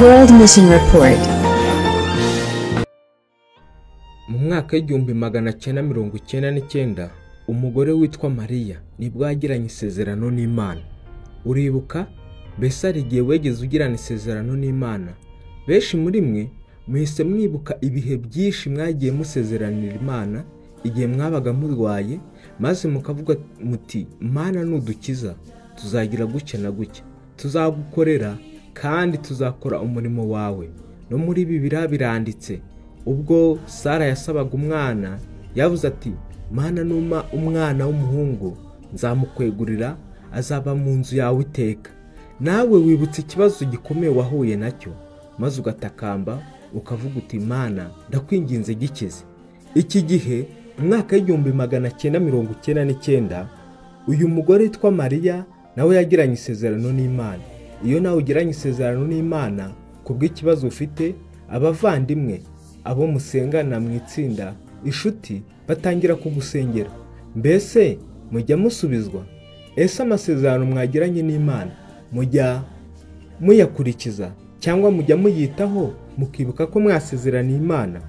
World Mission Report. Mu mwaka w'1999 umugore witwa Mariya nibwo yagiranye isezerano n'Imana. Uribuka? Mbese hari igihe wegeze ugirana isezerano n'Imana? Benshi muri mwe muhise mwibuka ibihe byinshi mwagiye musezeranira Imana igihe mwabaga murwaye, maze mukavuga muti Mana nudukiza tuzagira gutya na gutya, tuzagukorera kandi tuzakora umurimo wawe. No muri Bibiliya biranditse, ubwo Sara yasabaga umwana yavuze ati Mana numa umwana w'umuhungu nzamukwegurira, azaba mu nzu yawe iteka. Nawe wibutse ikibazo gikomeye wahuye nacyo, maze ugatakamba ukavuga uti Mana ndakwinginze gikize. Iki gihe mu mwaka w'1999 uyu mugore witwa Mariya nawe yagiranye isezerano n'Imana. Iyo nawe ugiranye isezerano n'Imana kubw'ikibazo ufite, abavandimwe, abo musengana mu itsinda, inshuti batangira kugusengera. Mbese mujya musubizwa? Ese amasezerano mwagiranye n'Imana mujya muyakurikiza cyangwa mujya muyitaho mukibuka ko mwasezeraniye Imana?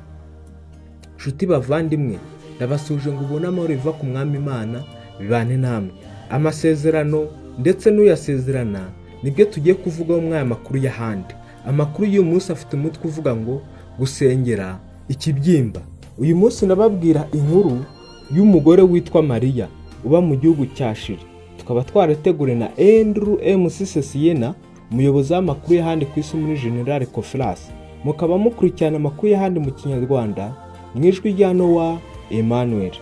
Nshuti bavandimwe, ndabasuje ngo ubone amahoro biva ku Mwami Imana bibane namwe. Amasezerano ndetse n'uyasezerana nibyo tugiye kuvugaho muri aya makuru y'ahandi. Amakuru y'uyu munsi afite umutwe uvuga ngo gusengera ikibyimba. Uyu munsi nababwira inkuru y'umugore witwa Mariya uba mu gihugu cya Chili. Tukaba twarateguriwe na Andrew MC Sesiyena, umuyobozi w'amakuru y'ahandi ku isi muri General Conference. Mukaba mukurikirana amakuru y'ahandi mu Kinyarwanda mu ijwi rya Noah Emmanuel.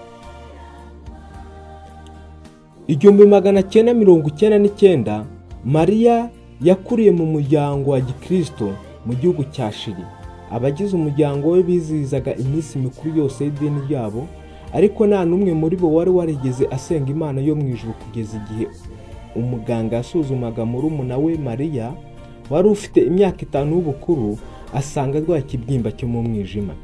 1999 Mariya yakuriye mu muryango wa Gikristo mu gihugu cya Chili. Abagize umuryango we bizihizaga iminsi mikuru yose y'idini ryabo, ariko nta n'umwe muri bo wari warigeze asenga Imana yo mu ijuru kugeza igihe umuganga yasuzumaga murumuna we Mariya wari ufite imyaka 5 y'ubukuru, asanga arwaye ikibyimba cyo mu mwijima.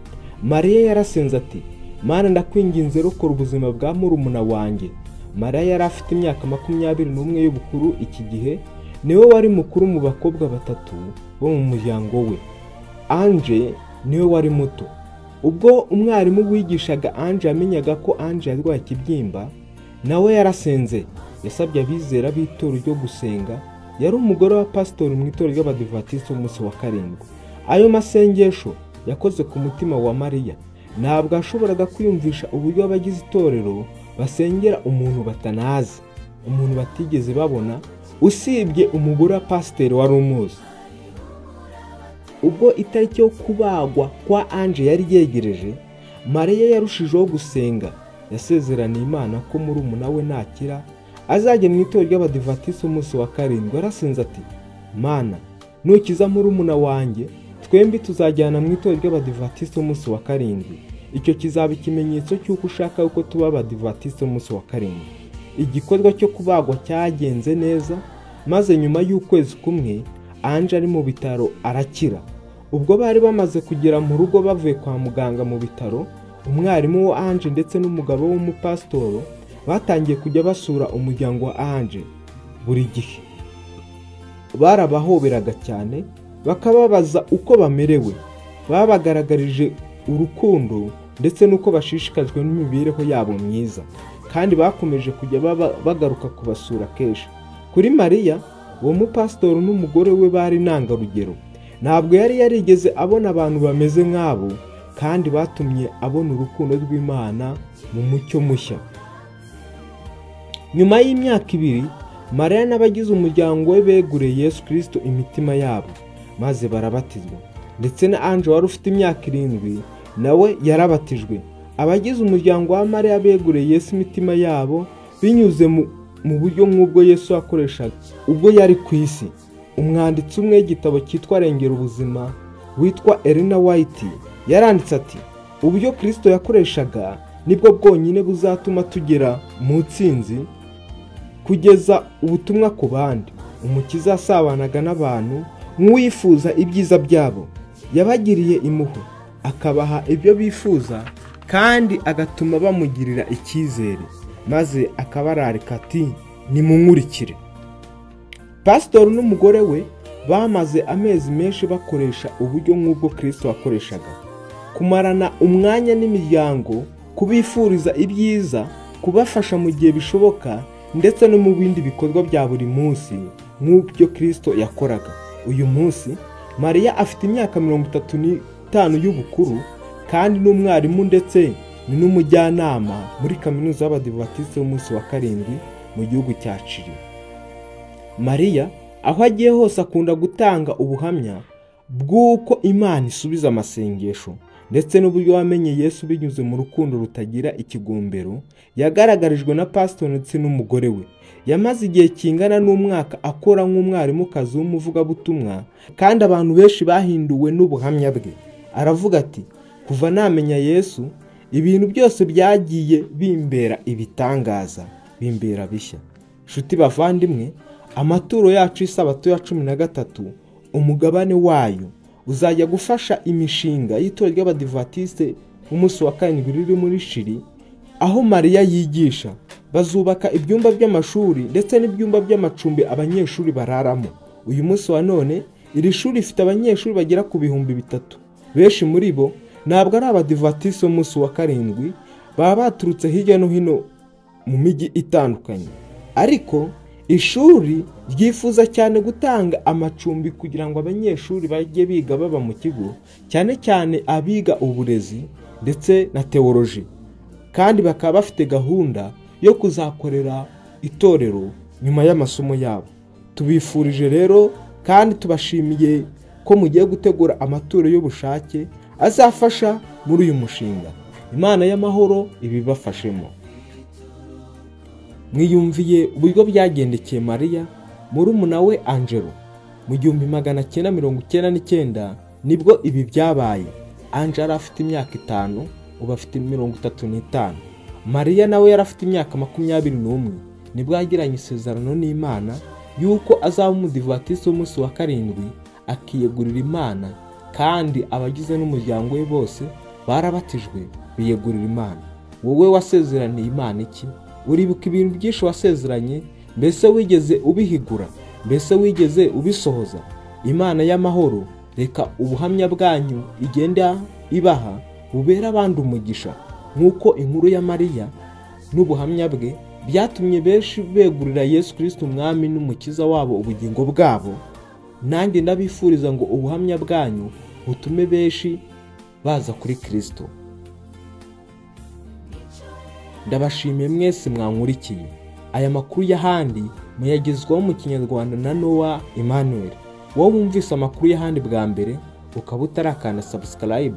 Mariya yarasenze ati Mana ndakwinginze rokora ubuzima bwa murumuna wanjye. Mariya yari afite imyaka 21 y'ubukuru iki gihe, niwe wari mukuru mu bakobwa 3 bo mu muryango we. Ange niwe wari muto. Ubwo umwarimu wigishaga Ange yamenyaga ko Ange yarwaye ikibyimba, nawe yarasenze. Yasabye abizera b'itorero ryo gusenga. Yari umugore wa pasitori mu itorero ry'Abadivantisiti umunsi wa 7. Ayo masengesho yakoze ku mutima wa Mariya. Ntabwo ashoboraga kwiyumvisha uburyo abagize itorero basengera umuntu batanazi, umuntu batigeze babona, usibye umugore wa pasiteri wari umuzi. Ubwo itariki yo kubagwa kwa Ange yari yegereje, Mariya yarushijeho gusenga. Yasezeraniye Imana ko murumuna we nakira azajya mu itorero ry'Abadivantisiti umunsi wa 7. Arasenze ati Mana nukiza murumuna wanjye, twembi tuzajyana mu itorero ry'Abadivantisiti umunsi wa 7. Icyo kizaba ikimenyetso cy'uko ushaka ko tuba Abadivantisiti umunsi wa 7. Igikorwa cyo kubagwa cyagenze neza, maze nyuma y'ukwezi kumwe Ange ari mu bitaro arakira. Ubwo bari bamaze kugera mu rugo bavuye kwa muganga mu bitaro, umwarimu wa Ange ndetse n'umugabo w'umupasitoro batangiye kujya basura umuryango wa Ange buri gihe. Barabahoberaga cyane, bakababaza uko bamerewe. Babagaragarije urukundo ndetse n'uko bashishikajwe n'imibereho yabo myiza, kandi bakomeje kujya bagaruka kubasura kenshi. Kuri Mariya, uwo mupasitoro n'umugore we bari intangarugero. Ntabwo yari yarigeze abona abantu bameze nk'abo, kandi batumye abona urukundo rw'Imana mu mucyo mushya. Nyuma y'imyaka 2, Mariya n'abagize umuryango we beguriye Yesu Kristo imitima yabo, maze barabatizwa. Ndetse na Ange wari ufite imyaka 7 nawe yarabatijwe. Abagize umuryango wa Mariya beguriye Yesu imitima yabo binyuze mu buryo nk'ubwo Yesu yakoreshaga ubwo yari ku isi. Umwanditsi umwe w'igitabo cyitwa Rengera Ubuzima witwa Elena White yaranditse ati uburyo Kristo yakoreshaga nibwo bwonyine buzatuma tugera mu ntsinzi, kugeza ubutumwa ku bandi. Umukiza yasabanaga n'abantu nk'uwifuza ibyiza byabo. Yabagiriye impuhwe, akabaha ibyo bifuza, kandi agatuma bamugirira icyizere, maze akabararika ati nimunkurikire. Pasitori n'umugore we Bamaze amezi menshi bakoresha uburyo nk'ubwo Kristo yakoreshaga: kumarana umwanya n'imiryango, kubifuriza ibyiza, kubafasha mu gihe bishoboka, ndetse no mu bindi bikorwa bya buri munsi nk'ubyo Kristo yakoraga. Uyu munsi Mariya afite imyaka 35 y'ubukuru, kandi ni umwarimu ndetse ni n'umujyanama muri kaminuza y'Abadiventisite b'umunsi wa 7 mu gihugu cya Chili. Mariya aho agiye hose akunda gutanga ubuhamya bw'uko Imana isubiza amasengesho, ndetse n'uburyo wamenye Yesu binyuze mu rukundo rutagira ikigombero yagaragarijwe na pastor ndetse n'umugore we. Yamaze igihe kingana n'umwaka akora nk'umwarimukazi w'umuvugabutumwa, kandi abantu benshi bahinduwe n'ubuhamya bwe. Aravuga ati: kuva namenya Yesu, ibintu byose byagiye bimbera ibitangaza, bimbera bishya. Nshuti bavandimwe, amaturo yacu y'isabato ya 13, umugabane wayo uzajya gufasha imishinga y'itorero ry'Abadiventisite b'umunsi wa 7 riri muri Chili, aho Mariya yigisha. Bazubaka ibyumba by'amashuri ndetse n'ibyumba by'amacumbi abanyeshuri bararamo. Uyu munsi wa none iri shuri rifite abanyeshuri bagera ku 3000. Benshi muri bo ntabwo ari Abadiventisite b'umunsi wa 7, baba baturutse hirya no hino mu mijyi itandukanye. Ariko ishuri ryifuza cyane gutanga amacumbi kugira ngo abanyeshuri bajye biga baba mu kigo, cyane cyane abiga uburezi ndetse na teoloji, kandi bakaba bafite gahunda yo kuzakorera itorero nyuma y'amasomo yabo. Tubifurije rero kandi tubashimiye ko mugiye gutegura amaturo y'ubushake azafasha muri uyu mushinga. Imana y'amahoro ibibafashemo. Mwiyumviye uburyo byagendekeye Mariya murumuna we Angelo mu 1999, nibwo ibi byabaye. Angelo afite imyaka 5, ubu afite 35. Mariya nawe yari afite imyaka 21, nibwo yagiranye isezerano n'Imana yuko azaba umudivatisi w'umunsi wa 7, akiyegurira Imana, kandi abagize n'umuryango we bose barabatijwe biyegurira Imana. Wowe wasezeraniye Imana iki? Uribuka ibintu byinshi wasezeranye? Mbese wigeze ubihigura? Mbese wigeze ubisohoza? Imana y'amahoro, reka ubuhamya bwanyu igenda ibaha bubera abandi umugisha, nk'uko inkuru ya Mariya n'ubuhamya bwe byatumye benshi begurira Yesu Kristo umwami n'umukiza wabo ubugingo bwabo. Nanjye ndabifuriza ngo ubuhamya bwanyu butume benshi baza kuri Kristo. Ndabashimiye mwese mwankurikiye. Aya makuru y'ahandi muyagezwaho mu Kinyarwanda na Noah Emmanuel. Wowe wumvise amakuru y'ahandi bwa mbere ukaba utarakanda subscribe,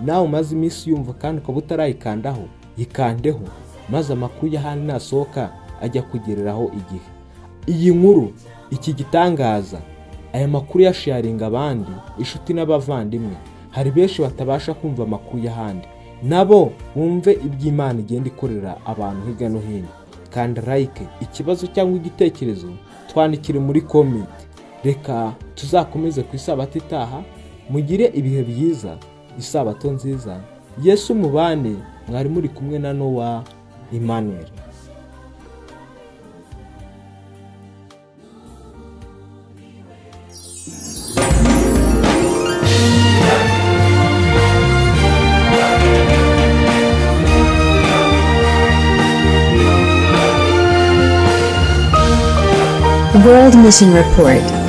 nawe umaze iminsi yumva kandi ukaba utarayikandaho, yikandeho maze amakuru y'ahandi nasohoka ajya kugereraho igihe. Iyi nkuru, iki gitangaza, aya makuru yasharinga abandi, inshuti n'abavandimwe. Hari benshi batabasha kumva amakuru y'ahandi, nabo bumve iby'Imana igenda ikorera abantu hirya no hino. Kanda like, ikibazo cyangwa igitekerezo twandikire muri comment. Reka tuzakomeze ku isabato itaha. Mugire ibihe byiza, isabato nziza. Yesu mubane. Mwari muri kumwe na Noah Emmanuel. World Mission Report.